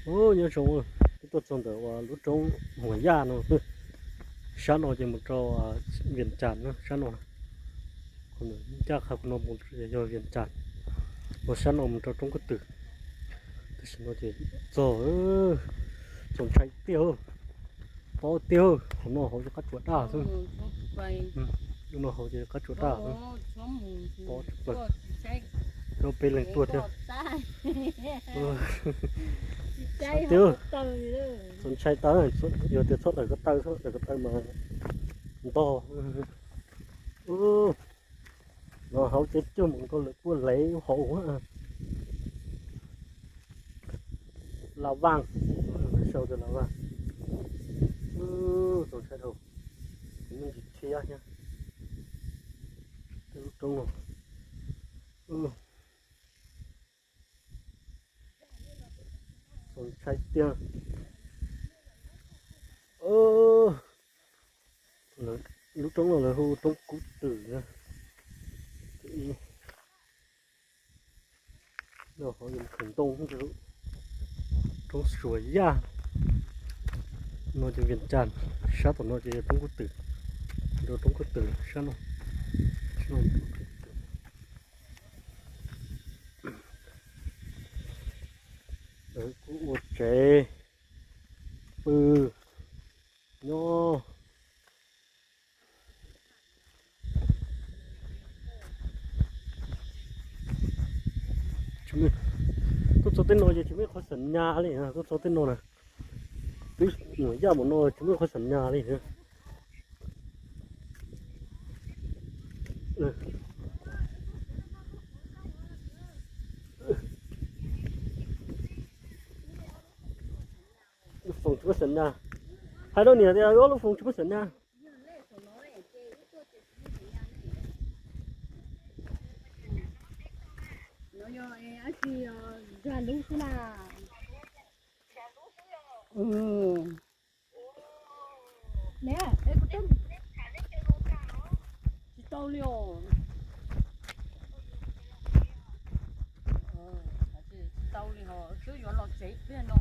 Nyob zoo, peb tuaj txog ntawm uas lub roob Huas Yaj no, sab no ces mus rau Vias Cas na, sab no. Ncaj qha qhov no mus yog Vias Cas, ua sab no mus rau roob Kub Twm. Tam sim no ces txog, txaus ntshai tiag, tob tiag. Qhov no hauv ces qab tsuas daj xwb. Lub no hauv ces qab tsuas daj xwb. Tob tshaj plaws. Rau peb leeg tuaj thiab. Tiag, txaus ntshai tas, yog tias txhob tawm ko taw, txhob tawm ko taw mas ntog. Los hauv ces cog mus nkaus lawm kuj lev hauv. La Vaj, sau tias La Vaj. Txaus ntshai dhau, me ntsis tshiab thiab. Tej lub roob no. Txaus ntshai tiag. Lub roob no lawv hu roob Kub Twm na. Khawm ntoo, roob Suav Yaj. No ces Vias Cas, sab tom no ces roob Kub Twm, rau roob Kub Twm sab no. Kuj ua tsev pw nyob. Tuaj txog tej no ces tsis muaj ib qho xam nyas li, tuaj txog tej no na, twb nyuam yaj mus no tsis muaj ib qho xam nyas li. Lub foos tsis muaj xam nyas. Hais rau niam tias lub foos tsis muaj xam nyas. Tsis tau li os. Tsis tau li os, twb yuav los tsev pliag no.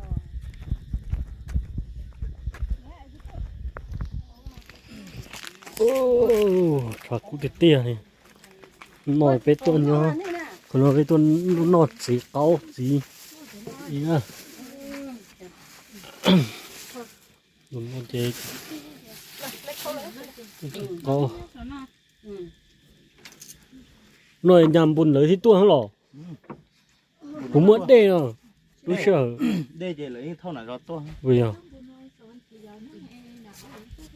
Tshav kub tiag tiag li. No peb tuaj nyob, qhov no peb tuaj noj txiv qaub txiv. Ces qaub no nyas npun lawv thiaj tuaj los. Puas muaj dej no? Lub sij hawm dej ces lawv yeej thauj nas zov tuaj. Puas yog?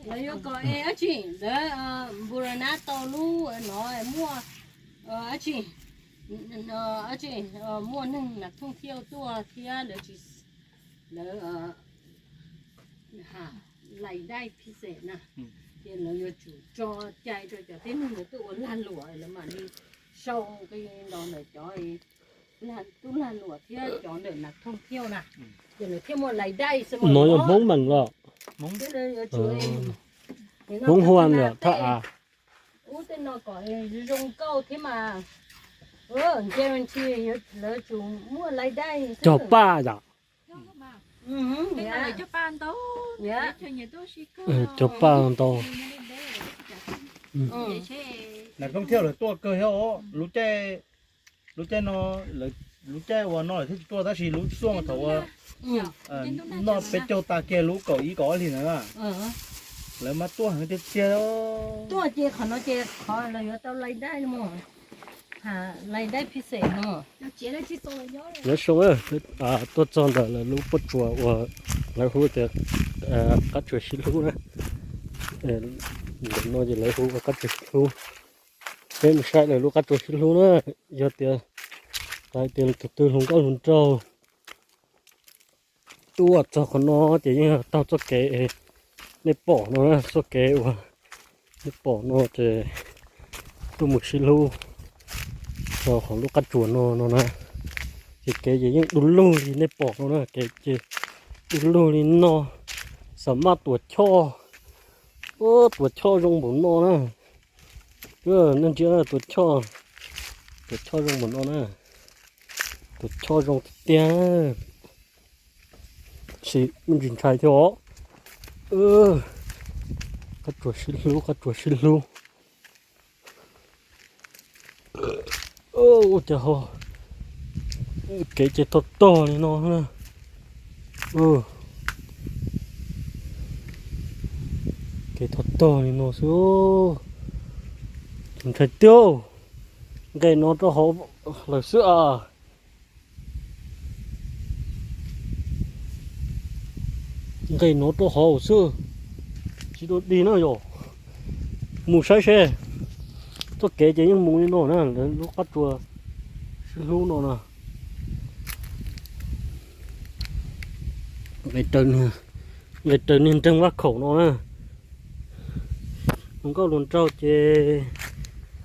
Lawv yuav kom dab tsi, lawv npun lawv nab tau lub no muaj dab tsi, dab tsi, muaj neeg nas thooj thiaj tuaj thiab lawv tsis, lawv ha lais dai phij xem na, ces lawv yuav tsum tso cai rau cov tib neeg lawv tuaj ua lag luam lawv mam li sau nqi los ntawm cov tub lag luam thiab cov ntawm nas thooj thiaj na, ces lawv thiaj muaj lais dai xwb. No yog Hmoob meem los? Hmoob Huam lawm thaj av. Ub, tej no kom zoo nkauj thiab mas, guarantee lawv tsum muaj lais dai. Cog paj yom? Cog paj ntau. Nas thooj thiaj lawv tuaj kawg thiab os. Lub caij, lub caij no, lub caij uas no lawv thiaj tsis tuaj tab sis lub xuaj thaum uas noj peb caug tas kiag lub kaum ib kaum ob hlis ntawd na, lawv mas tuaj heev tiag tiag. Tuaj ces qhov no ces qhov lawv yuav tau lais dai, lais dai phij xem no. Nyob zoo, tuaj txog ntawm lawv lub pob tsuas uas lawv hu tias qab tsuas sib hlub na. Ntawm no ces lawv hu ua qab tsuas sib hlub. Peb mus saib lawv lub qab tsuas sib hlub na. Yog tias, hais tias tus twg hluas nkauj hluas nraug tuaj txog qhov no ces yeej taug txoj kev nej pom no, txoj kev uas nej pom no ces tuaj mus sib hlub rau hauv lub qab tsuas no no na. Ces kev ces yeej du lug li nej pom no na, kev ces du lug li no. Xam maj tuam choj, tuam choj zoo npaum no na. Nej ntsia tuam choj, tuam choj zoo npaum no na. Tuam choj zoo tiag tiag. Sim muaj ntsis ntshai thiab os. Qab tsuas sib hlub, qab tsuas sib hlub. Ua cas ho kev ces tog tog li no na. Kev tog tog li no xwb. Ntshai tiag. Nqes no rau hauv lawm xwb as. Nqes no rau hauv xwb, tsis dua dig na yom. Mus saib seb, txoj kev ces yeej mus li no na, lawv lub qab tsuas sib hlub no na. Nqes raws niag nreeg vaj khaum no na. Hluas nkauj hluas nraug ces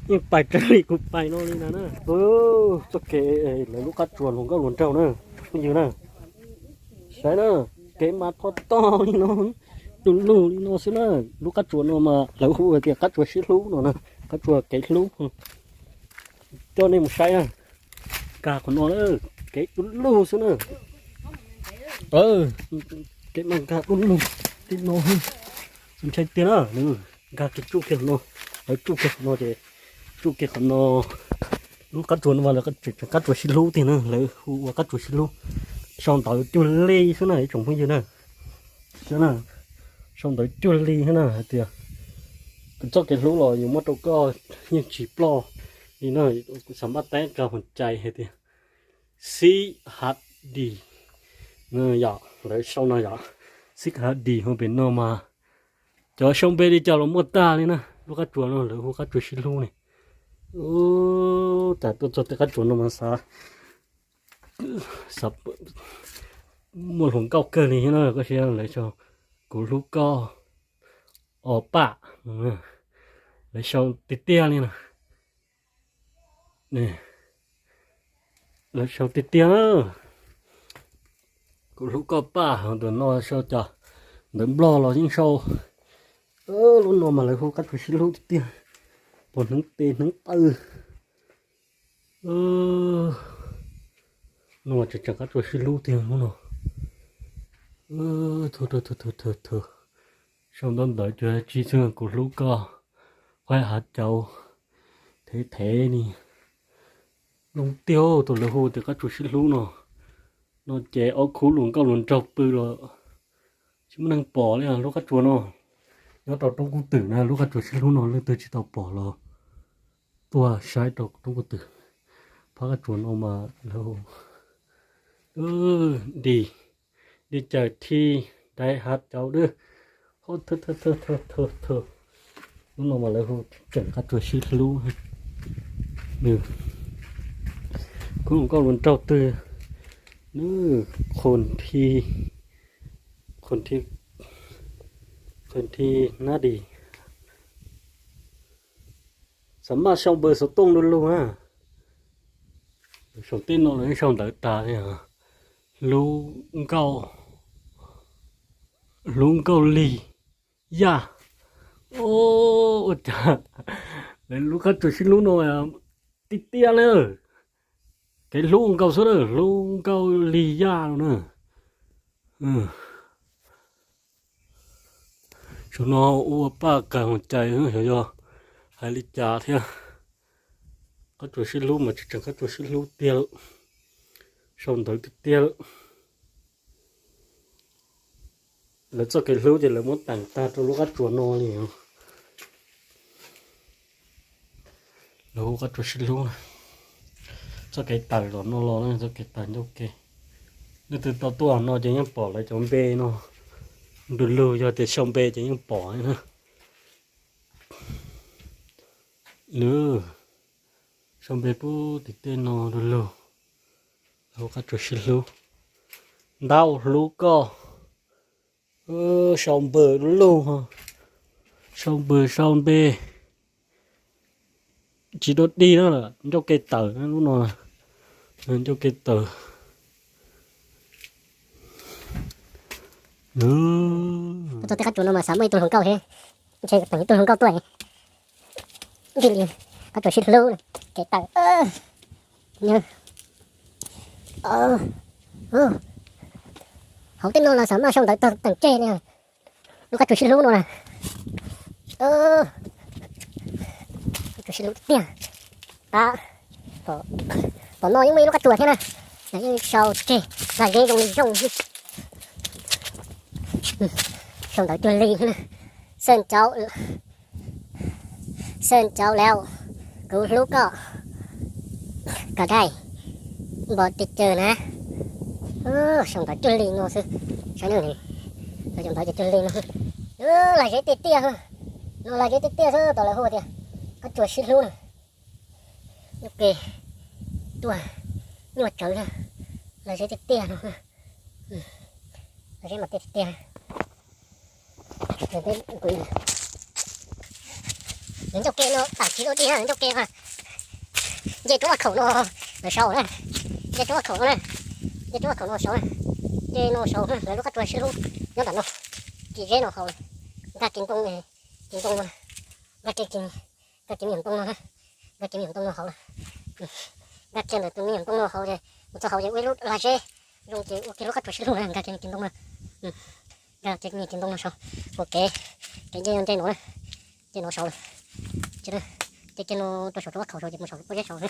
yeej pais raws li kuv pais no li na na. Txoj kev lawv lub qab tsuas hluas nkauj hluas nraug na, phooj ywg na. Saib na, kev mas tho tog li no, du lug li no xwb na. Lub qab tsuas no mas lawv hu tias qab tsuas sib hlub no na, qab tsuas kev hlub. Coj nej mus saib na, nkag qhov no, kev du lug xwb na. Kev mas nkag du lug li no, ntshai tiag na. Nkag kiag tsuj kiag qhov no, lawv tsuj kiag qhov no ces, tsuj kiag qhov no. Lub qab tsuas no mas lawv tseem qab tsuas sib hlub tiag na, lawv hu ua qab tsuas sib hlub. Sau ntawv cuag li xwb na ib tsoom phooj ywg na. Sau ntawv cuag li xwb na hais tias, kuv txoj kev hlub los yuav muab rau koj, yeej tsis ploj li na. Kuv xav npaj teeb nqa hauv cai hais tias, xib hav dis. Yom, lawv sau no yom, xib hav dis hauv pem no mas cov sau npe li cas los muaj tag li na. Lub qab tsuas no lawv hu qab tsuas sib hlub ne. Ub, tas tuaj txog tej qab tsuas no mas xav, xav muaj hluas nkauj kawg li thiab na. Koj saib, lawv sau kuv hlub koj os paj, lawv sau tiag tiag li na. Lawv sau tiag tiag na. Kuv hlub koj paj, tus no sau cov ntawv Nplog los yeej sau. Lub no mas lawv hu qab tsuas sib hlub tiag tiag. Pom hneev tes hneev taw. No mas tseem tseem qab tsuas sib hlub tiag lub no. Sau ntawv ntawv cuag tsi xwb, kuv hlub koj, qhov hav cauv thev thev ni. Zoo tiag, tus lawv hu tias qab tsuas sib hlub no, no ces ob khub hluas nkauj hluas nraug pw los tsis muaj neeg pom li lub qab tsuas no. Nyob rau roob kub twm na, lub qab tsuas sib hlub no leej twg tsis tau pom los tuaj saib rau roob kub twm. Phab qab tsuas no mas lawv hu, di, di caws thi dai hav cauv dwb. Lub no mas lawv hu tseem qab tsuas sib hlub. Khub hluas nkauj hluas nraug twg, nws qhua thi, qhua thi, qhua thi nab di. Xav maj sau npawb xov tooj du lug na. Saum tej no lawv sau ntawv tas li, hlub nkauj, hlub nkauj lig yaj. Ua cas lawv lub qab tsuas sib hlub no tiag tiag li. Kev hlub nkauj xwb na, hlub nkauj lig yaj no na. Saum no ua paj kawg hauv cai xyov yog hais li cas thiab. Qab tsuas sib hlub mas tseem tseem qab tsuas sib hlub tiag lawm, sau ntawv tiag tiag lawm. Lawv txoj kev hlub ces lawv muab teem tag rau lub qab tsuas no li. Lawv hu qab tsuas sib hlub. Txoj kev tawm los no los, txoj kev tawm ncauj ke. Leej twg tau tuaj no ces yeej pom lawv cov npe no du lug, yog tias sau npe ces yeej pom na. Lawv sau npe pub tim tej no du lug. Lawv hu qab tsuas sib hlub. Ntau hlub koj. Sau npawb du lug, sau npawb sau npe. Tsis dua dig na, ncauj ke tawm lub no, ncauj ke tawm. Tuaj txog tej qab tsuas no mas xav muaj ib tug hluas nkauj thiab, ntshe teem ib tug hluas nkauj tuaj. Ntxim li qab tsuas sib hlub, kev tawm. Nyob, ub, Hauv tej no los xav maj sau ntawv tag teem ceg li lub qab tsuas sib hlub no na. Qab tsuas sib hlub tiag. Tab, tom no yeej muaj ib lub qab tsuas thiab na, yeej sau tseg, lag zeb zoo li zoo. Sau ntawv cuag li na. Xeej cauv, xeej cauv lauj, kuv hlub koj, koj dai npog tis caw na. Sau ntawv cuag li no xwb, saib na, ntawv ces cuag li no. Lag zeb tiag tiag, no lag zeb tiag tiag xwb, tau lawv hu tias qab tsuas sib hlub na. Nyuaj ke tuaj, nyuaj tsawv na, lag zeb tiag tiag no. Lag zeb mas tiag tiag. Nws ncauj ke no tam tsis dua dig na, nws ncauj ke mas nce roob vaj khaum no lawv sau na, nce roob vaj khaum no na, nce roob vaj khaum no sau na, nce no sau na, lawv lub qab tsuas sib hlub nyob ntawm no, ci zeb no haus, nkag kiag ntoo, kiag ntoo no, nkag kiag, nkag kiag me nyuam ntoo no na, nkag kiag me nyuam ntoo no haus lawm, nkag kiag ntawm tus me nyuam ntoo no haus ces mus txog hauv ces ua ib lub lag zeb zoo ces ua kiag lub qab tsuas sib hlub na, nkag kiag kiag ntoo no, nkag kiag me kiag ntoo no sau, ua kev, kev nce nce no na, nce no sau lawm, ces kiag no rau saum roob vaj khaum sau ces mus saum pob zeb sau na.